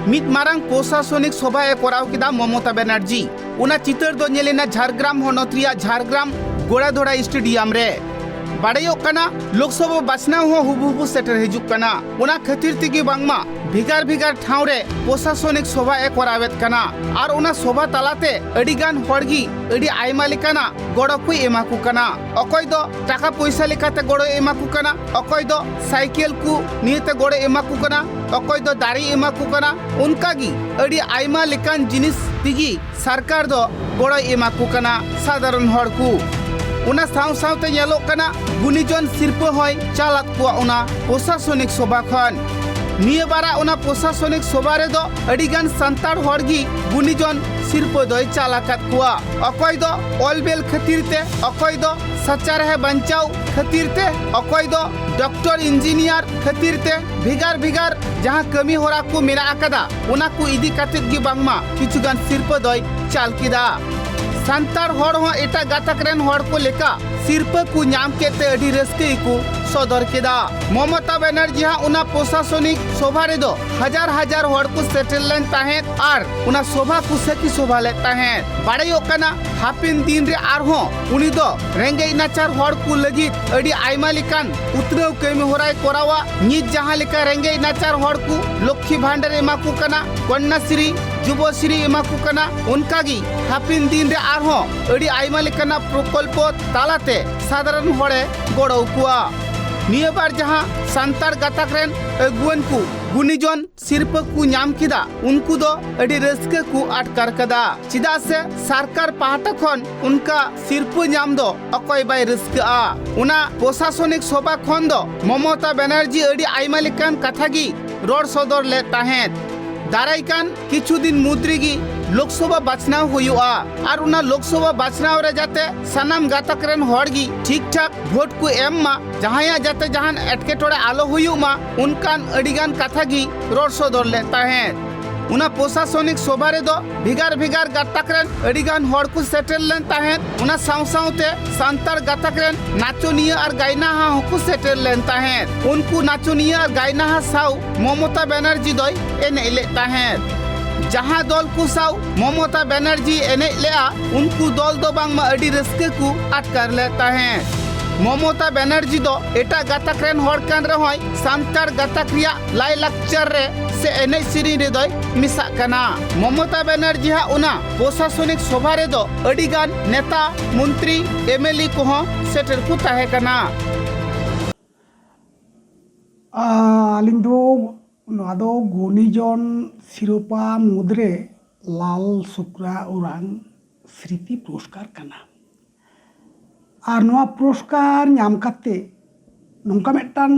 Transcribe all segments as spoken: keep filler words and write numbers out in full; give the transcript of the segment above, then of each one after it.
ᱢᱤᱫ ᱢᱟᱨᱟᱝ ᱯᱨᱚᱥᱟᱥᱚᱱᱤᱠ ᱥᱚᱵᱷᱟ ᱮ ᱠᱚᱨᱟᱣ ᱠᱮᱫᱟ ᱢᱚᱢᱚᱛᱟ ᱵᱟᱱᱟᱨᱡᱤ᱾ ᱚᱱᱟ ᱪᱤᱛᱟᱹᱨ ᱫᱚ ᱧᱮᱞ ᱮᱱᱟ ᱡᱷᱟᱲᱜᱨᱟᱢ ᱦᱚᱱᱚᱛ ᱨᱮᱭᱟᱜ ᱡᱷᱟᱲᱜᱨᱟᱢ ᱜᱳᱲᱟᱫᱷᱚᱲᱟ ᱥᱴᱮᱰᱤᱭᱟᱢ ᱨᱮ᱾ ᱵᱟᱰᱟᱭᱚᱜ ᱠᱟᱱᱟ, ᱞᱳᱠᱥᱚᱵᱷᱟ ᱵᱟᱪᱷᱱᱟᱣ ᱦᱚᱸ ᱦᱩᱵᱩᱦᱩ ᱥᱮᱴᱮᱨ ᱦᱤᱡᱩᱜ ᱠᱟᱱᱟ᱾ ᱚᱱᱟ ᱠᱷᱟᱹᱛᱤᱨ ᱛᱮᱜᱮ ᱵᱟᱝᱢᱟ ᱵᱷᱮᱜᱟᱨ ᱵᱷᱮᱜᱟᱨ ᱴᱷᱟᱶ ᱨᱮ ᱯᱨᱚᱥᱟᱥᱚᱱᱤᱠ ᱥᱚᱵᱷᱟ ᱮ ᱠᱚᱨᱟᱣᱮᱫ ᱠᱟᱱᱟ᱾ ᱟᱨ ᱚᱱᱟ ᱥᱚᱵᱷᱟ ᱛᱟᱞᱟᱛᱮ ᱟᱹᱰᱤ ᱜᱟᱱ ᱦᱚᱲ ᱜᱮ ᱟᱹᱰᱤ ᱟᱭᱢᱟ ᱞᱮᱠᱟᱱᱟᱜ ᱜᱚᱲᱚ ᱠᱚᱭ ᱮᱢᱟ ᱠᱚ ᱠᱟᱱᱟ᱾ ᱚᱠᱚᱭ ᱫᱚ ᱴᱟᱠᱟ ᱯᱚᱭᱥᱟ ᱞᱮᱠᱟᱛᱮ ᱜᱚᱲᱚᱭ ᱮᱢᱟ ᱠᱚ ᱠᱟᱱᱟ, ᱚᱠᱚᱭ ᱫᱚ ᱥᱟᱭᱠᱮᱞ ᱠᱚ ᱱᱤᱭᱟᱹᱛᱮ ᱜᱚᱲᱚᱭ ᱮᱢᱟ ᱠᱚ ᱠᱟᱱᱟ, ᱚᱠᱚᱭ ᱫᱚ ᱫᱟᱨᱮᱭ ᱮᱢᱟ ᱠᱚ ᱠᱟᱱᱟ᱾ ᱚᱱᱠᱟ ᱜᱮ ᱟᱹᱰᱤ ᱟᱭᱢᱟ ᱞᱮᱠᱟᱱ ᱡᱤᱱᱤᱥ ᱛᱮᱜᱮ ᱥᱚᱨᱠᱟᱨ ᱫᱚ ᱜᱚᱲᱚᱭ ᱮᱢᱟ ᱠᱚ ᱠᱟᱱᱟ ᱥᱟᱫᱷᱟᱨᱚᱱ ᱦᱚᱲ ᱠᱚ᱾ ᱚᱱᱟ ᱥᱟᱶ ᱥᱟᱶᱛᱮ ᱧᱮᱞᱚᱜ ᱠᱟᱱᱟ, ᱜᱩᱱᱤᱡᱚᱱ ᱥᱤᱨᱯᱟᱹ ᱦᱚᱸᱭ ᱪᱟᱞᱟᱫ ᱠᱚᱣᱟ ᱚᱱᱟ ᱯᱨᱚᱥᱟᱥᱚᱱᱤᱠ ᱥᱚᱵᱷᱟ ᱠᱷᱚᱱ᱾ ᱱᱤᱭᱟᱹ ᱵᱟᱨᱟᱜ ᱚᱱᱟ ᱯᱨᱚᱥᱟᱥᱚᱱᱤᱠ ᱥᱚᱵᱷᱟ ᱨᱮᱫᱚ ᱟᱹᱰᱤ ᱜᱟᱱ ᱥᱟᱱᱛᱟᱲ ᱦᱚᱲ ᱜᱮ ᱜᱩᱱᱤᱡᱚᱱ ᱥᱤᱨᱯᱟᱹ ᱫᱚᱭ ᱪᱟᱞ ᱟᱠᱟᱫ ᱠᱚᱣᱟ᱾ ᱚᱠᱚᱭ ᱫᱚ ᱚᱞ ᱵᱮᱞ ᱠᱷᱟᱹᱛᱤᱨ ᱛᱮ, ᱚᱠᱚᱭ ᱫᱚ ᱥᱟᱪᱟᱨᱦᱮ ᱵᱟᱧᱪᱟᱣ ᱠᱷᱟᱹᱛᱤᱨ ᱛᱮ, ᱚᱠᱚᱭ ᱫᱚ ᱰᱚᱠᱴᱚᱨ ᱤᱧᱡᱤᱱᱤᱭᱟᱨ ᱠᱷᱟᱹᱛᱤᱨ ᱛᱮ, ᱵᱷᱮᱜᱟᱨ ᱵᱷᱮᱜᱟᱨ ᱡᱟᱦᱟᱸ ᱠᱟᱹᱢᱤ ᱦᱚᱨᱟ ᱠᱚ ᱢᱮᱱᱟᱜ ᱟᱠᱟᱫᱟ, ᱚᱱᱟ ᱠᱚ ᱤᱫᱤ ᱠᱟᱛᱮᱫ ᱜᱮ ᱵᱟᱝᱢᱟ ᱠᱤᱪᱷᱩ ᱜᱟᱱ ᱥᱤᱨᱯᱟᱹ ᱫᱚᱭ ᱪᱟᱞ ᱠᱮᱫᱟ᱾ ᱥᱟᱱᱛᱟᱲ ᱦᱚᱲ ᱦᱚᱸ ᱮᱴᱟᱜ ᱜᱟᱛᱟᱠ ᱨᱮᱱ ᱦᱚᱲ ᱠᱚ ᱞᱮᱠᱟ ᱥᱤᱨᱯᱟᱹ ᱠᱚ ᱧᱟᱢ ᱠᱮᱫ ᱛᱮ ᱟᱹᱰᱤ ᱨᱟᱹᱥᱠᱟᱹ ᱜᱮᱠᱚ ᱥᱚᱫᱚᱨ ᱠᱮᱫᱟ᱾ ᱢᱚᱢᱚᱛᱟ ᱵᱟᱱᱟᱨᱡᱤ ᱦᱟᱜ ᱚᱱᱟ ᱯᱨᱚᱥᱟᱥᱚᱱᱤᱠ ᱥᱚᱵᱷᱟ ᱨᱮᱫᱚ ᱦᱟᱡᱟᱨ ᱦᱟᱡᱟᱨ ᱦᱚᱲ ᱠᱚ ᱥᱮᱴᱮᱨ ᱞᱮᱱ ᱛᱟᱦᱮᱸᱫ ᱟᱨ ᱚᱱᱟ ᱥᱚᱵᱷᱟ ᱠᱚ ᱥᱟᱹᱠᱷᱤ ᱥᱚᱵᱷᱟ ᱞᱮᱫ ᱛᱟᱦᱮᱸᱫ᱾ ᱵᱟᱲᱟᱭᱚᱜ ᱠᱟᱱᱟ, ᱦᱟᱯᱮᱱ ᱫᱤᱱ ᱨᱮ ᱟᱨᱦᱚᱸ ᱩᱱᱤ ᱫᱚ ᱨᱮᱸᱜᱮᱡ ᱱᱟᱪᱟᱨ ᱦᱚᱲ ᱠᱚ ᱞᱟᱹᱜᱤᱫ ᱟᱹᱰᱤ ᱟᱭᱢᱟ ᱞᱮᱠᱟᱱ ᱩᱛᱱᱟᱹᱣ ᱠᱟᱹᱢᱤ ᱦᱚᱨᱟᱭ ᱠᱚᱨᱟᱣᱟ᱾ ᱱᱤᱛ ᱡᱟᱦᱟᱸ ᱞᱮᱠᱟ ᱨᱮᱸᱜᱮᱡ ᱱᱟᱪᱟᱨ ᱦᱚᱲ ᱠᱚ ᱞᱚᱠᱠᱷᱤ ᱵᱷᱟᱱᱰᱟᱨ ᱮᱢᱟ ᱠᱚ ᱠᱟᱱᱟ, ᱠᱚᱱᱱᱟᱥᱨᱤ, ᱡᱩᱵᱚᱥᱨᱤ ᱮᱢᱟ ᱠᱚ ᱠᱟᱱᱟ, ᱚᱱᱠᱟ ᱜᱮ ᱦᱟᱯᱮᱱ ᱫᱤᱱ ᱨᱮ ᱟᱨᱦᱚᱸ ᱟᱹᱰᱤ ᱟᱭᱢᱟ ᱞᱮᱠᱟᱱᱟᱜ ᱯᱨᱚᱠᱚᱞᱯᱚ ᱛᱟᱞᱟᱛᱮ ᱥᱟᱫᱷᱟᱨᱚᱱ ᱦᱚᱲᱮ ᱜᱚᱲᱚ ᱟᱠᱚᱣᱟ᱾ ᱱᱤᱭᱟᱹ ᱵᱟᱨ ᱡᱟᱦᱟᱸ ᱥᱟᱱᱛᱟᱲ ᱜᱟᱛᱟᱠ ᱨᱮᱱ ᱟᱹᱜᱩᱣᱟᱹᱱ ᱠᱚ ᱜᱩᱱᱤᱡᱚᱱ ᱥᱤᱨᱯᱟᱹ ᱠᱚ ᱧᱟᱢ ᱠᱮᱫᱟ, ᱩᱱᱠᱩ ᱫᱚ ᱟᱹᱰᱤ ᱨᱟᱹᱥᱠᱟᱹ ᱠᱚ ᱟᱴᱠᱟᱨ ᱠᱟᱫᱟ᱾ ᱪᱮᱫᱟᱜ ᱥᱮ ᱥᱚᱨᱠᱟᱨ ᱯᱟᱦᱴᱟ ᱠᱷᱚᱱ ᱚᱱᱠᱟ ᱥᱤᱨᱯᱟᱹ ᱧᱟᱢ ᱫᱚ ᱚᱠᱚᱭ ᱵᱟᱭ ᱨᱟᱹᱥᱠᱟᱹᱜᱼᱟ᱾ ᱚᱱᱟ ᱯᱨᱚᱥᱟᱥᱚᱱᱤᱠ ᱥᱚᱵᱷᱟ ᱠᱷᱚᱱ ᱫᱚ ᱢᱚᱢᱚᱛᱟ ᱵᱟᱱᱟᱨᱡᱤ ᱟᱹᱰᱤ ᱟᱭᱢᱟ ᱞᱮᱠᱟᱱ ᱠᱟᱛᱷᱟ ᱜᱮ ᱨᱚᱲ ᱥᱚᱫᱚᱨ ᱞᱮᱫ ᱛᱟᱦᱮᱸᱫ᱾ ᱫᱟᱨᱟᱭ ᱠᱟᱱ ᱠᱤᱪᱷᱩ ᱫᱤᱱ ᱢᱩᱫᱽ ᱨᱮᱜᱮ ᱞᱳᱠᱥᱚᱵᱷᱟ ᱵᱟᱪᱷᱱᱟᱣ ᱦᱩᱭᱩᱜᱼᱟ ᱟᱨ ᱚᱱᱟ ᱞᱳᱠᱥᱚᱵᱷᱟ ᱵᱟᱪᱷᱱᱟᱣ ᱨᱮ ᱡᱟᱛᱮ ᱥᱟᱱᱟᱢ ᱜᱟᱛᱟᱠ ᱨᱮᱱ ᱦᱚᱲ ᱜᱮ ᱴᱷᱤᱠ ᱴᱷᱟᱠ ᱵᱷᱳᱴ ᱠᱚ ᱮᱢ ᱢᱟ, ᱡᱟᱦᱟᱸᱭᱟᱜ ᱡᱟᱛᱮ ᱡᱟᱦᱟᱱ ᱮᱴᱠᱮᱴᱚᱬᱮ ᱟᱞᱚ ᱦᱩᱭᱩᱜ ᱢᱟ, ᱚᱱᱠᱟᱱ ᱟᱹᱰᱤᱜᱟᱱ ᱠᱟᱛᱷᱟ ᱜᱮ ᱨᱚᱲ ᱥᱚᱫᱚᱨ ᱞᱮᱫ ᱛᱟᱦᱮᱸᱫ᱾ ᱚᱱᱟ ᱯᱨᱚᱥᱟᱥᱚᱱᱤᱠ ᱥᱚᱵᱷᱟ ᱨᱮᱫᱚ ᱵᱷᱮᱜᱟᱨ ᱵᱷᱮᱜᱟᱨ ᱜᱟᱛᱟᱠ ᱨᱮᱱ ᱟᱹᱰᱤ ᱜᱟᱱ ᱦᱚᱲ ᱠᱚ ᱥᱮᱴᱮᱨ ᱞᱮᱱ ᱛᱟᱦᱮᱸᱫ᱾ ᱚᱱᱟ ᱥᱟᱶ ᱥᱟᱶᱛᱮ ᱥᱟᱱᱛᱟᱲ ᱜᱟᱛᱟᱠ ᱨᱮᱱ ᱱᱟᱪᱚᱱᱤᱭᱟᱹ ᱟᱨ ᱜᱟᱭᱱᱟᱦᱟ ᱦᱚᱸᱠᱚ ᱥᱮᱴᱮᱨ ᱞᱮᱱ ᱛᱟᱦᱮᱸᱫ᱾ ᱩᱱᱠᱩ ᱱᱟᱪᱚᱱᱤᱭᱟᱹ ᱟᱨ ᱜᱟᱭᱱᱟᱦᱟ ᱥᱟᱶ ᱢᱚᱢᱚᱛᱟ ᱵᱟᱱᱟᱨᱡᱤ ᱫᱚᱭ ᱮᱱᱮᱡ ᱞᱮᱫ ᱛᱟᱦᱮᱸᱫ᱾ ᱡᱟᱦᱟᱸ ᱫᱚᱞ ᱠᱚ ᱥᱟᱶ ᱢᱚᱢᱚᱛᱟ ᱵᱟᱱᱟᱨᱡᱤ ᱮᱱᱮᱡ ᱞᱮᱫᱼᱟ, ᱩᱱᱠᱩ ᱫᱚᱞ ᱫᱚ ᱵᱟᱝᱢᱟ ᱟᱹᱰᱤ ᱨᱟᱹᱥᱠᱟᱹ ᱠᱚ ᱟᱴᱠᱟᱨ ᱞᱮᱫ ᱛᱟᱦᱮᱸᱫ᱾ ᱢᱚᱢᱚᱛᱟ ᱵᱟᱱᱟᱨᱡᱤ ᱫᱚ ᱮᱴᱟᱜ ᱜᱟᱛᱟᱠ ᱨᱮᱱ ᱦᱚᱲ ᱠᱟᱱ ᱨᱮᱦᱚᱸᱭ, ᱥᱟᱱᱛᱟᱲ ᱜᱟᱛᱟᱠ ᱨᱮᱭᱟᱜ ᱞᱟᱭᱼᱞᱟᱠᱪᱟᱨ ᱨᱮ ᱥᱮ ᱮᱱᱮᱡ ᱥᱮᱨᱮᱧ ᱨᱮᱫᱚᱭ ᱢᱮᱥᱟᱜ ᱠᱟᱱᱟ᱾ ᱢᱚᱢᱚᱛᱟ ᱵᱟᱱᱟᱨᱡᱤ ᱦᱟᱜ ᱚᱱᱟ ᱯᱨᱚᱥᱟᱥᱚᱱᱤᱠ ᱥᱚᱵᱷᱟ ᱨᱮᱫᱚ ᱟᱹᱰᱤ ᱜᱟᱱ ᱱᱮᱛᱟ, ᱢᱚᱱᱛᱨᱤ, ᱮᱢ ᱮᱞ ᱮ ᱠᱚᱦᱚᱸ ᱥᱮᱴᱮᱨ ᱠᱚ ᱛᱟᱦᱮᱸ ᱠᱟᱱᱟ᱾ ᱟᱹᱞᱤᱧ ᱫᱚ ᱱᱚᱣᱟ ᱫᱚ ᱜᱩᱱᱤᱡᱚᱱ ᱥᱤᱨᱳᱯᱟ ᱢᱩᱫᱽᱨᱮ ᱞᱟᱞ ᱥᱩᱠᱨᱟ ᱳᱨᱟᱝ ᱥᱨᱤᱛᱤ ᱯᱩᱨᱚᱥᱠᱟᱨ ᱠᱟᱱᱟ᱾ ᱟᱨ ᱱᱚᱣᱟ ᱯᱩᱨᱚᱥᱠᱟᱨ ᱧᱟᱢ ᱠᱟᱛᱮ ᱱᱚᱝᱠᱟ ᱢᱤᱫᱴᱟᱝ,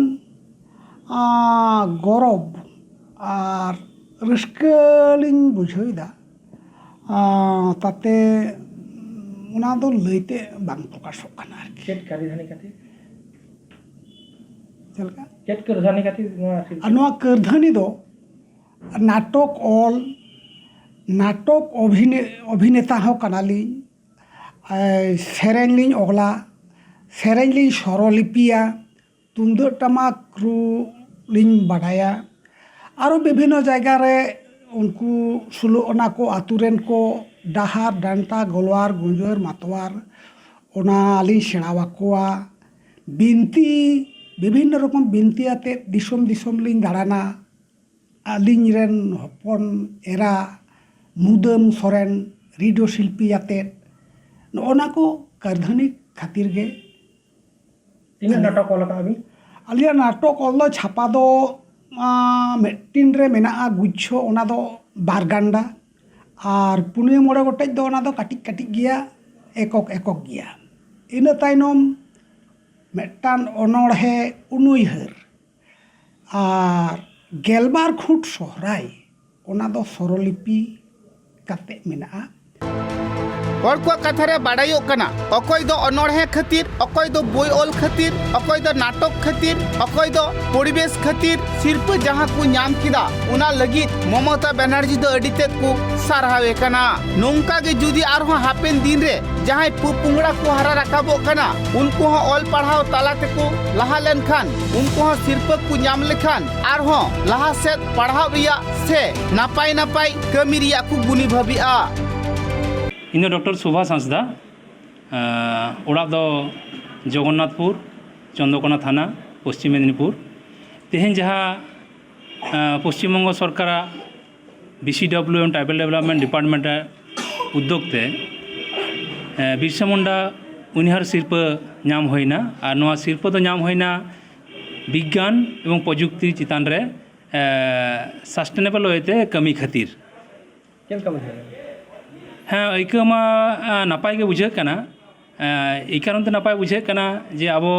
ᱟᱸ, ᱜᱚᱨᱚᱵᱽ ᱟᱨ ᱨᱟᱹᱥᱠᱟᱹ ᱞᱤᱧ ᱵᱩᱡᱷᱟᱹᱣ ᱮᱫᱟ᱾ ᱟᱸ, ᱛᱟᱛᱮ ᱚᱱᱟ ᱫᱚ ᱞᱟᱹᱭᱛᱮ ᱵᱟᱝ ᱯᱨᱚᱠᱟᱥᱚᱜ ᱠᱟᱱᱟ ᱟᱨᱠᱤ᱾ ᱪᱮᱫ ᱠᱟᱹᱨᱤᱫᱷᱟᱹᱱᱤ ᱠᱷᱟᱹᱛᱤᱨ? ᱪᱮᱫ ᱞᱮᱠᱟ? ᱪᱮᱫ ᱠᱟᱹᱨᱤᱫᱷᱟᱹᱱᱤ ᱠᱷᱟᱹᱛᱤᱨ ᱱᱚᱣᱟ ᱥᱤᱨᱡᱚᱱ? ᱟᱨ ᱱᱚᱣᱟ ᱠᱟᱹᱨᱫᱷᱟᱹᱱᱤ ᱫᱚ ᱱᱟᱴᱚᱠ ᱚᱞ, ᱱᱟᱴᱚᱠ ᱚᱵᱷᱤᱱᱮ-, ᱚᱵᱷᱤᱱᱮᱛᱟ ᱦᱚᱸ ᱠᱟᱱᱟᱞᱤᱧ, ᱮ, ᱥᱮᱨᱮᱧ ᱞᱤᱧ ᱚᱞᱟ, ᱥᱮᱨᱮᱧ ᱞᱤᱧ ᱥᱚᱨᱚᱞᱤᱯᱤᱭᱟ, ᱛᱩᱢᱫᱟᱹᱜ ᱴᱟᱢᱟᱠ ᱨᱩ ᱞᱤᱧ ᱵᱟᱰᱟᱭᱟ᱾ ᱟᱨᱚ ᱵᱤᱵᱷᱤᱱᱱᱚ ᱡᱟᱭᱜᱟ ᱨᱮ ᱩᱱᱠᱩ ᱥᱳᱞᱳ ᱚᱱᱟ ᱠᱚ ᱟᱛᱳ ᱨᱮᱱ ᱠᱚ ᱰᱟᱦᱟᱨ, ᱰᱟᱱᱴᱟ, ᱜᱚᱞᱣᱟᱨ, ᱜᱩᱸᱡᱟᱹᱨ, ᱢᱟᱛᱣᱟᱨ, ᱚᱱᱟ ᱞᱤᱧ ᱥᱮᱬᱟ ᱟᱠᱚᱣᱟ᱾ ᱵᱤᱱᱛᱤ, ᱵᱤᱵᱷᱤᱱᱱᱚ ᱨᱚᱠᱚᱢ ᱵᱤᱱᱛᱤ ᱟᱛᱮᱫ ᱫᱤᱥᱚᱢ ᱫᱤᱥᱚᱢ ᱞᱤᱧ ᱫᱟᱬᱟᱱᱟ᱾ ᱟᱹᱞᱤᱧ ᱨᱮᱱ ᱦᱚᱯᱚᱱ ᱮᱨᱟ ᱢᱩᱫᱟᱹᱢ ᱥᱚᱨᱮᱱ ᱨᱮᱰᱤᱭᱳ ᱥᱤᱞᱯᱤ ᱟᱛᱮᱫ ᱱᱚᱜᱼᱚ ᱱᱟ ᱠᱚ ᱠᱟᱹᱨᱫᱷᱟᱹᱱᱤ ᱠᱷᱟᱹᱛᱤᱨ ᱜᱮ᱾ ᱛᱤᱱᱟᱹᱜ ᱱᱟᱴᱚᱠ ᱚᱞ ᱟᱠᱟᱫ ᱵᱤᱱ? ᱟᱹᱞᱤᱧᱟᱜ ᱱᱟᱴᱚᱠ ᱚᱞ ᱫᱚ ᱪᱷᱟᱯᱟ ᱫᱚ, ᱟᱸ, ᱢᱤᱫᱴᱤᱱ ᱨᱮ ᱢᱮᱱᱟᱜᱼᱟ ᱜᱩᱪᱷᱚ, ᱚᱱᱟ ᱫᱚ ᱵᱟᱨ ᱜᱟᱱᱰᱟ, ᱟᱨ ᱯᱩᱱᱭᱟᱹ ᱢᱚᱬᱮ ᱜᱚᱴᱮᱡ ᱫᱚ ᱚᱱᱟ ᱫᱚ ᱠᱟᱹᱴᱤᱡ ᱠᱟᱹᱴᱤᱡ ᱜᱮᱭᱟ, ᱮᱠᱚᱠ ᱮᱠᱚᱠ ᱜᱮᱭᱟ᱾ ᱤᱱᱟᱹ ᱛᱟᱭᱱᱚᱢ ᱢᱤᱫᱴᱟᱝ ᱚᱱᱚᱬᱦᱮ ᱩᱱᱩᱭᱦᱟᱹᱨ ᱟᱨ ᱜᱮᱞᱵᱟᱨ ᱠᱷᱩᱸᱴ ᱥᱚᱦᱨᱟᱭ, ᱚᱱᱟ ᱫᱚ ᱥᱚᱨᱚᱞᱤᱯᱤ ᱠᱟᱛᱮ ᱢᱮᱱᱟᱜᱼᱟ᱾ ᱦᱚᱲ ᱠᱚᱣᱟᱜ ᱠᱟᱛᱷᱟ ᱨᱮ ᱵᱟᱰᱟᱭᱚᱜ ᱠᱟᱱᱟ, ᱚᱠᱚᱭ ᱫᱚ ᱚᱱᱚᱬᱦᱮ ᱠᱷᱟᱹᱛᱤᱨ, ᱚᱠᱚᱭ ᱫᱚ ᱵᱳᱭ ᱚᱞ ᱠᱷᱟᱹᱛᱤᱨ, ᱚᱠᱚᱭ ᱫᱚ ᱱᱟᱴᱚᱠ ᱠᱷᱟᱹᱛᱤᱨ, ᱚᱠᱚᱭ ᱫᱚ ᱯᱚᱨᱤᱵᱮᱥ ᱠᱷᱟᱹᱛᱤᱨ ᱥᱤᱨᱯᱟᱹ ᱡᱟᱦᱟᱸ ᱠᱚ ᱧᱟᱢ ᱠᱮᱫᱟ, ᱚᱱᱟ ᱞᱟᱹᱜᱤᱫ ᱢᱚᱢᱚᱛᱟ ᱵᱟᱱᱟᱨᱡᱤ ᱫᱚ ᱟᱹᱰᱤ ᱛᱮᱫ ᱠᱚ ᱥᱟᱨᱦᱟᱣᱮ ᱠᱟᱱᱟ᱾ ᱱᱚᱝᱠᱟ ᱜᱮ ᱡᱩᱫᱤ ᱟᱨᱦᱚᱸ ᱦᱟᱯᱮᱱ ᱫᱤᱱ ᱨᱮ ᱡᱟᱦᱟᱸᱭ ᱯᱚᱼᱯᱚᱝᱲᱟ ᱠᱚ ᱦᱟᱨᱟ ᱨᱟᱠᱟᱵᱚᱜ ᱠᱟᱱᱟ, ᱩᱱᱠᱩ ᱦᱚᱸ ᱚᱞ ᱯᱟᱲᱦᱟᱣ ᱛᱟᱞᱟ ᱛᱮᱠᱚ ᱞᱟᱦᱟ ᱞᱮᱱᱠᱷᱟᱱ, ᱩᱱᱠᱩ ᱦᱚᱸ ᱥᱤᱨᱯᱟᱹ ᱠᱚ ᱧᱟᱢ ᱞᱮᱠᱷᱟᱱ ᱟᱨᱦᱚᱸ ᱞᱟᱦᱟ ᱥᱮᱫ ᱯᱟᱲᱦᱟᱣ ᱨᱮᱭᱟᱜ ᱥᱮ ᱱᱟᱯᱟᱭ ᱱᱟᱯᱟᱭ ᱠᱟᱹᱢᱤ ᱨᱮᱭᱟᱜ ᱠᱚ ᱜᱩᱱᱤ ᱵᱷᱟᱹᱵᱤᱜᱼᱟ᱾ ᱤᱧ ᱫᱚ ᱰᱚᱠᱴᱚᱨ ᱥᱩᱵᱷᱟᱥ ᱦᱟᱸᱥᱫᱟ᱾ ᱟᱸ, ᱚᱲᱟᱜ ᱫᱚ ᱡᱚᱜᱚᱱᱱᱟᱛᱷᱯᱩᱨ, ᱪᱚᱱᱫᱨᱚᱠᱳᱱᱟ ᱛᱷᱟᱱᱟ, ᱯᱚᱥᱪᱤᱢ ᱢᱮᱫᱤᱱᱤᱯᱩᱨ᱾ ᱛᱮᱦᱮᱧ ᱡᱟᱦᱟᱸ, ᱟᱸ, ᱯᱚᱥᱪᱤᱢ ᱵᱚᱝᱜᱚ ᱥᱚᱨᱠᱟᱨᱟᱜ ᱵᱤ ᱥᱤ ᱰᱟᱵᱽᱞᱤᱭᱩ ᱮᱢ ᱴᱨᱟᱭᱵᱟᱞ ᱰᱮᱵᱷᱞᱚᱯᱢᱮᱱᱴ ᱰᱤᱯᱟᱨᱴᱢᱮᱱᱴ ᱩᱫᱽᱫᱳᱜᱽ ᱛᱮ, ᱟᱸ, ᱵᱤᱨᱥᱟ ᱢᱩᱱᱰᱟ ᱩᱭᱦᱟᱹᱨ ᱥᱤᱨᱯᱟᱹ ᱧᱟᱢ ᱦᱩᱭᱱᱟ᱾ ᱟᱨ ᱱᱚᱣᱟ ᱥᱤᱨᱯᱟᱹ ᱫᱚ ᱧᱟᱢ ᱦᱩᱭᱱᱟ ᱵᱤᱜᱽᱜᱟᱱ ᱮᱵᱚᱝ ᱯᱨᱚᱡᱩᱠᱛᱤ ᱪᱮᱛᱟᱱ ᱨᱮ, ᱟᱸ, ᱥᱟᱥᱴᱮᱱᱮᱵᱚᱞ ᱳᱭᱮ ᱛᱮ ᱠᱟᱹᱢᱤ ᱠᱷᱟᱹᱛᱤᱨ᱾ ᱪᱮᱫ ᱞᱮᱠᱟ ᱵᱩᱡᱷᱟᱹᱣ ᱮᱱᱟ? ᱦᱮᱸ, ᱟᱹᱭᱠᱟᱹᱣ ᱢᱟ, ᱟ, ᱱᱟᱯᱟᱭ ᱜᱮ ᱵᱩᱡᱷᱟᱹᱜ ᱠᱟᱱᱟ᱾ ᱟ, ᱮᱭ ᱠᱟᱨᱚᱱ ᱛᱮ ᱱᱟᱯᱟᱭ ᱵᱩᱡᱷᱟᱹᱜ ᱠᱟᱱᱟ ᱡᱮ ᱟᱵᱚ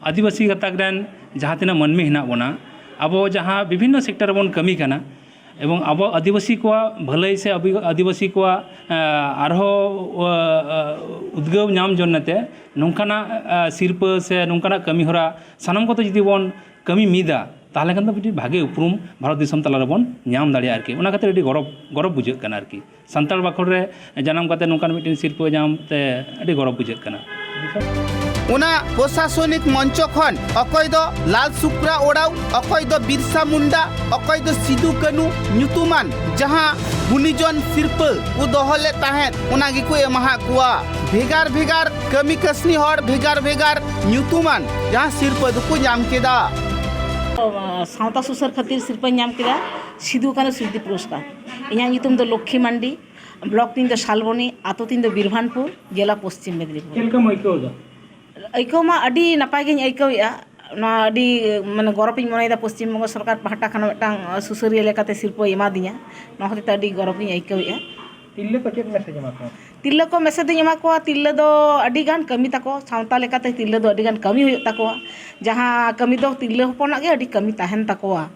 ᱟᱹᱫᱤᱵᱟᱹᱥᱤ ᱜᱟᱛᱟᱠ ᱨᱮᱱ ᱡᱟᱦᱟᱸ ᱛᱤᱱᱟᱹᱜ ᱢᱟᱹᱱᱢᱤ ᱦᱮᱱᱟᱜ ᱵᱚᱱᱟ, ᱟᱵᱚ ᱡᱟᱦᱟᱸ ᱵᱤᱵᱷᱤᱱᱱᱚ ᱥᱮᱠᱴᱚᱨ ᱨᱮᱵᱚᱱ ᱠᱟᱹᱢᱤ ᱠᱟᱱᱟ, ᱮᱵᱚᱝ ᱟᱵᱚ ᱟᱹᱫᱤᱵᱟᱹᱥᱤ ᱠᱚᱣᱟᱜ ᱵᱷᱟᱹᱞᱟᱹᱭ ᱥᱮ ᱟᱵᱚ ᱟᱹᱫᱤᱵᱟᱹᱥᱤ ᱠᱚᱣᱟᱜ, ᱟ, ᱟᱨᱦᱚᱸ, ᱟ, ᱟ, ᱩᱫᱽᱜᱟᱹᱣ ᱧᱟᱢ ᱡᱚᱱᱱᱮ ᱛᱮ ᱱᱚᱝᱠᱟᱱᱟᱜ, ᱟ, ᱥᱤᱨᱯᱟᱹ ᱥᱮ ᱱᱚᱝᱠᱟᱱᱟᱜ ᱠᱟᱹᱢᱤ ᱦᱚᱨᱟ ᱥᱟᱱᱟᱢ ᱠᱚᱛᱮ ᱡᱩᱫᱤ ᱵᱚᱱ ᱠᱟᱹᱢᱤ ᱢᱤᱫᱟ, ᱛᱟᱦᱚᱞᱮ ᱠᱷᱟᱱ ᱫᱚ ᱢᱤᱫᱴᱤᱡ ᱵᱷᱟᱜᱮ ᱩᱯᱨᱩᱢ ᱵᱷᱟᱨᱚᱛ ᱫᱤᱥᱚᱢ ᱛᱟᱞᱟ ᱨᱮᱵᱚᱱ ᱧᱟᱢ ᱫᱟᱲᱮᱭᱟᱜᱼᱟ ᱟᱨᱠᱤ᱾ ᱚᱱᱟ ᱠᱷᱟᱹᱛᱤᱨ ᱟᱹᱰᱤ ᱜᱚᱨᱚᱵᱽ, ᱜᱚᱨᱚᱵᱽ ᱵᱩᱡᱷᱟᱹᱜ ᱠᱟᱱᱟ ᱟᱨᱠᱤ᱾ ᱥᱟᱱᱛᱟᱲ ᱵᱟᱠᱷᱳᱞ ᱨᱮ ᱡᱟᱱᱟᱢ ᱠᱟᱛᱮ ᱱᱚᱝᱠᱟᱱ ᱢᱤᱫᱴᱮᱱ ᱥᱤᱨᱯᱟᱹ ᱧᱟᱢ ᱛᱮ ᱟᱹᱰᱤ ᱜᱚᱨᱚᱵᱽ ᱵᱩᱡᱷᱟᱹᱜ ᱠᱟᱱᱟ᱾ ᱚᱱᱟ ᱯᱨᱚᱥᱟᱥᱚᱱᱤᱠ ᱢᱚᱧᱪᱚ ᱠᱷᱚᱱ ᱚᱠᱚᱭ ᱫᱚ ᱞᱟᱞ ᱥᱩᱠᱨᱟ ᱳᱨᱟᱣ, ᱚᱠᱚᱭ ᱫᱚ ᱵᱤᱨᱥᱟ ᱢᱩᱱᱰᱟ, ᱚᱠᱚᱭ ᱫᱚ ᱥᱤᱫᱩ ᱠᱟᱹᱱᱩ ᱧᱩᱛᱩᱢᱟᱱ ᱡᱟᱦᱟᱸ ᱜᱩᱱᱤᱡᱚᱱ ᱥᱤᱨᱯᱟᱹ ᱠᱚ ᱫᱚᱦᱚ ᱞᱮᱫ ᱛᱟᱦᱮᱸᱫ, ᱚᱱᱟ ᱜᱮᱠᱚ ᱮᱢᱟᱦᱟᱫ ᱠᱚᱣᱟ᱾ ᱵᱷᱮᱜᱟᱨ ᱵᱷᱮᱜᱟᱨ ᱠᱟᱹᱢᱤ ᱠᱟᱹᱥᱱᱤ ᱦᱚᱲ ᱵᱷᱮᱜᱟᱨ ᱵᱷᱮᱜᱟᱨ ᱧᱩᱛᱩᱢᱟᱱ ᱡᱟᱦᱟᱸ ᱥᱤᱨᱯᱟᱹ ᱫᱚᱠᱚ ᱧᱟᱢ ᱠᱮᱫᱟ᱾ ᱥᱟᱶᱛᱟ ᱥᱩᱥᱟᱹᱨ ᱠᱷᱟᱹᱛᱤᱨ ᱥᱤᱨᱯᱟᱹᱧ ᱧᱟᱢ ᱠᱮᱫᱟ ᱥᱤᱫᱩ ᱠᱟᱹᱱᱩ ᱥᱢᱨᱤᱛᱤ ᱯᱩᱨᱚᱥᱠᱟᱨ᱾ ᱤᱧᱟᱹᱜ ᱧᱩᱛᱩᱢ ᱫᱚ ᱞᱚᱠᱠᱷᱤ ᱢᱟᱱᱰᱤ, ᱵᱞᱚᱠ ᱛᱤᱧ ᱫᱚ ᱥᱟᱞᱵᱚᱱᱤ, ᱟᱛᱳ ᱛᱤᱧ ᱫᱚ ᱵᱤᱨᱵᱷᱟᱱᱯᱩᱨ, ᱡᱮᱞᱟ ᱯᱚᱥᱪᱤᱢ ᱢᱮᱫᱤᱱᱤᱯᱩᱨ᱾ ᱪᱮᱫ ᱞᱮᱠᱟᱢ ᱟᱹᱭᱠᱟᱹᱣ ᱮᱫᱟ? ᱟᱹᱭᱠᱟᱹᱣ ᱢᱟ ᱟᱹᱰᱤ ᱱᱟᱯᱟᱭ ᱜᱤᱧ ᱟᱹᱭᱠᱟᱹᱣᱮᱫᱼᱟ᱾ ᱱᱚᱣᱟ ᱟᱹᱰᱤ, ᱢᱟᱱᱮ, ᱜᱚᱨᱚᱵᱽ ᱤᱧ ᱢᱚᱱᱮᱭᱮᱫᱟ ᱯᱚᱥᱪᱤᱢ ᱵᱚᱝᱜᱚ ᱥᱚᱨᱠᱟᱨ ᱯᱟᱦᱴᱟ ᱠᱷᱚᱱ ᱢᱤᱫᱴᱟᱝ ᱥᱩᱥᱟᱹᱨᱤᱭᱟᱹ ᱞᱮᱠᱟᱛᱮ ᱥᱤᱨᱯᱟᱹᱭ ᱮᱢᱟᱫᱤᱧᱟ᱾ ᱱᱚᱣᱟ ᱦᱚᱛᱮᱡ ᱛᱮ ᱟᱹᱰᱤ ᱜᱚᱨᱚᱵᱽ ᱤᱧ ᱟᱹᱭᱠᱟᱹᱣᱮᱫᱼᱟ᱾ ᱛᱤᱨᱞᱟᱹ ᱠᱚ ᱪᱮᱫ ᱢᱮᱥᱮᱡᱽ ᱮᱢᱟ ᱠᱚᱣᱟ? ᱛᱤᱨᱞᱟᱹ ᱠᱚ ᱢᱮᱥᱮᱡᱽ ᱤᱧ ᱮᱢᱟ ᱠᱚᱣᱟ, ᱛᱤᱨᱞᱟᱹ ᱫᱚ ᱟᱹᱰᱤ ᱜᱟᱱ ᱠᱟᱹᱢᱤ ᱛᱟᱠᱚ, ᱥᱟᱶᱛᱟ ᱞᱮᱠᱟᱛᱮ ᱛᱤᱨᱞᱟᱹ ᱫᱚ ᱟᱹᱰᱤ ᱜᱟᱱ ᱠᱟᱹᱢᱤ ᱦᱩᱭᱩᱜ ᱛᱟᱠᱚᱣᱟ, ᱡᱟᱦᱟᱸ ᱠᱟᱹᱢᱤ ᱫᱚ ᱛᱤᱨᱞᱟᱹ ᱦᱚᱯᱚᱱᱟᱜ ᱜᱮ ᱟᱹᱰᱤ ᱠᱟᱹᱢᱤ ᱛᱟᱦᱮᱱ ᱛᱟᱠᱚᱣᱟ᱾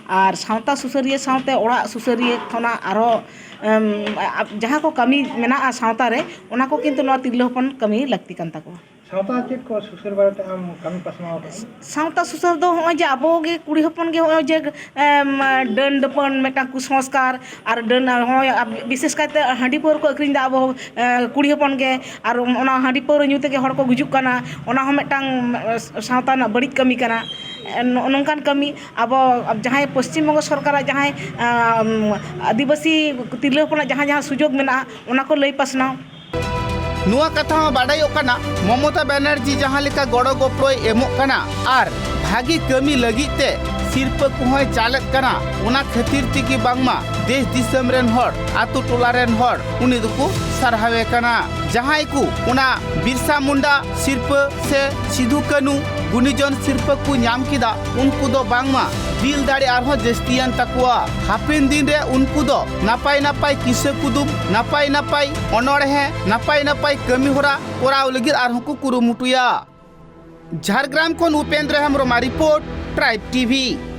ᱟᱨ ᱥᱟᱶᱛᱟ ᱥᱩᱥᱟᱹᱨᱤᱭᱟᱹ ᱥᱟᱶᱛᱮ ᱚᱲᱟᱜ ᱥᱩᱥᱟᱹᱨᱤᱭᱟᱹ ᱠᱷᱚᱱᱟᱜ ᱟᱨᱦᱚᱸ, ᱮᱢ, ᱟ-, ᱡᱟᱦᱟᱸ ᱠᱚ ᱠᱟᱹᱢᱤ ᱢᱮᱱᱟᱜᱼᱟ ᱥᱟᱶᱛᱟ ᱨᱮ, ᱚᱱᱟ ᱠᱚ ᱠᱤᱱᱛᱩ ᱱᱚᱣᱟ ᱛᱤᱨᱞᱟᱹ ᱦᱚᱯᱚᱱ ᱠᱟᱹᱢᱤ ᱞᱟᱹᱠᱛᱤ ᱠᱟᱱ ᱛᱟᱠᱚᱣᱟ᱾ ᱥᱟᱶᱛᱟ ᱪᱮᱫ ᱠᱚ ᱥᱩᱥᱟᱹᱨ ᱵᱟᱨᱮᱛᱮ ᱟᱢ ᱠᱟᱹᱢᱤ ᱯᱟᱥᱱᱟᱣ ᱟᱠᱟᱫᱟ? ᱥᱟᱶᱛᱟ ᱥᱩᱥᱟᱹᱨ ᱫᱚ ᱦᱚᱸᱜᱼᱚᱭ ᱡᱮ ᱟᱵᱚ ᱜᱮ ᱠᱩᱲᱤ ᱦᱚᱯᱚᱱ ᱜᱮ ᱦᱚᱸᱜᱼᱚᱭ ᱡᱮ, ᱮᱢ, ᱰᱟᱹᱱ ᱰᱟᱹᱯᱟᱹᱱ ᱢᱤᱫᱴᱟᱝ ᱠᱩᱥᱚᱝᱥᱠᱟᱨ, ᱟᱨ ᱰᱟᱹᱱ, ᱦᱚᱸᱜᱼᱚᱭ ᱟᱵ-, ᱵᱤᱥᱮᱥ ᱠᱟᱭᱛᱮ ᱦᱟᱺᱰᱤ ᱯᱟᱹᱣᱨᱟᱹ ᱠᱚ ᱟᱹᱠᱷᱨᱤᱧ ᱮᱫᱟ ᱟᱵᱚ, ᱮ, ᱠᱩᱲᱤ ᱦᱚᱯᱚᱱ ᱜᱮ, ᱟᱨ ᱚᱱᱟ ᱦᱟᱺᱰᱤ ᱯᱟᱹᱣᱨᱟᱹ ᱧᱩ ᱛᱮᱜᱮ ᱦᱚᱲ ᱠᱚ ᱜᱩᱡᱩᱜ ᱠᱟᱱᱟ, ᱚᱱᱟ ᱦᱚᱸ ᱢᱤᱫᱴᱟᱝ, ᱮ, ᱥᱟᱶᱛᱟ ᱨᱮᱱᱟᱜ ᱵᱟᱹᱲᱤᱡ ᱠᱟᱹᱢᱤ ᱠᱟᱱᱟ᱾ ᱮ, ᱱᱚᱜᱼᱚ ᱱᱚᱝᱠᱟᱱ ᱠᱟᱹᱢᱤ ᱟᱵᱚ ᱡᱟᱦᱟᱸᱭ ᱯᱚᱥᱪᱤᱢ ᱵᱚᱝᱜᱚ ᱥᱚᱨᱠᱟᱨᱟᱜ ᱡᱟᱦᱟᱸᱭ, ᱟᱢ, ᱟᱹᱫᱤᱵᱟᱹᱥᱤ ᱛᱤᱨᱞᱟᱹ ᱦᱚᱯᱚᱱᱟᱜ ᱡᱟᱦᱟᱸ ᱡᱟᱦᱟᱸ ᱥᱩᱡᱳᱜᱽ ᱢᱮᱱᱟᱜᱼᱟ, ᱚᱱᱟ ᱠᱚ ᱞᱟᱹᱭ ᱯᱟᱥᱱᱟᱣ᱾ ᱱᱚᱣᱟ ᱠᱟᱛᱷᱟ ᱦᱚᱸ ᱵᱟᱰᱟᱭᱚᱜ ᱠᱟᱱᱟ, ᱢᱚᱢᱚᱛᱟ ᱵᱟᱱᱟᱨᱡᱤ ᱡᱟᱦᱟᱸ ᱞᱮᱠᱟ ᱜᱚᱲᱚ ᱜᱚᱯᱚᱲᱚᱭ ᱮᱢᱚᱜ ᱠᱟᱱᱟ ᱟᱨ ᱵᱷᱟᱹᱜᱤ ᱠᱟᱹᱢᱤ ᱞᱟᱹᱜᱤᱫ ᱛᱮ ᱥᱤᱨᱯᱟᱹ ᱠᱚᱦᱚᱸᱭ ᱪᱟᱞᱮᱫ ᱠᱟᱱᱟ, ᱚᱱᱟ ᱠᱷᱟᱹᱛᱤᱨ ᱛᱮᱜᱮ ᱵᱟᱝᱢᱟ ᱫᱮᱥ ᱫᱤᱥᱚᱢ ᱨᱮᱱ ᱦᱚᱲ, ᱟᱛᱳ ᱴᱚᱞᱟ ᱨᱮᱱ ᱦᱚᱲ ᱩᱱᱤ ᱫᱚᱠᱚ ᱥᱟᱨᱦᱟᱣᱮ ᱠᱟᱱᱟ᱾ ᱡᱟᱦᱟᱸᱭ ᱠᱚ ᱚᱱᱟ ᱵᱤᱨᱥᱟ ᱢᱩᱱᱰᱟ ᱥᱤᱨᱯᱟᱹ ᱥᱮ ᱥᱤᱫᱷᱩ ᱠᱟᱹᱱᱩ ᱜᱩᱱᱤᱡᱚᱱ ᱥᱤᱨᱯᱟᱹ ᱠᱚ ᱧᱟᱢ ᱠᱮᱫᱟ, ᱩᱱᱠᱩ ᱫᱚ ᱵᱟᱝᱢᱟ ᱫᱤᱞ ᱫᱟᱲᱮ ᱟᱨᱦᱚᱸ ᱡᱟᱹᱥᱛᱤᱭᱮᱱ ᱛᱟᱠᱚᱣᱟ᱾ ᱦᱟᱯᱮᱱ ᱫᱤᱱ ᱨᱮ ᱩᱱᱠᱩ ᱫᱚ ᱱᱟᱯᱟᱭ ᱱᱟᱯᱟᱭ ᱠᱤᱥᱟᱹ ᱠᱩᱫᱩᱢ, ᱱᱟᱯᱟᱭ ᱱᱟᱯᱟᱭ ᱚᱱᱚᱬᱦᱮ, ᱱᱟᱯᱟᱭ ᱱᱟᱯᱟᱭ ᱠᱟᱹᱢᱤ ᱦᱚᱨᱟ ᱠᱚᱨᱟᱣ ᱞᱟᱹᱜᱤᱫ ᱟᱨᱦᱚᱸ ᱠᱚ ᱠᱩᱨᱩᱢᱩᱴᱩᱭᱟ᱾ ᱡᱷᱟᱲᱜᱨᱟᱢ ᱠᱷᱚᱱ ᱩᱯᱮᱱᱫᱨᱚ ᱦᱮᱢᱵᱨᱚᱢᱟᱜ ᱨᱤᱯᱳᱨᱴ, ᱴᱨᱟᱭᱤᱵᱽ ᱴᱤᱵᱷᱤ᱾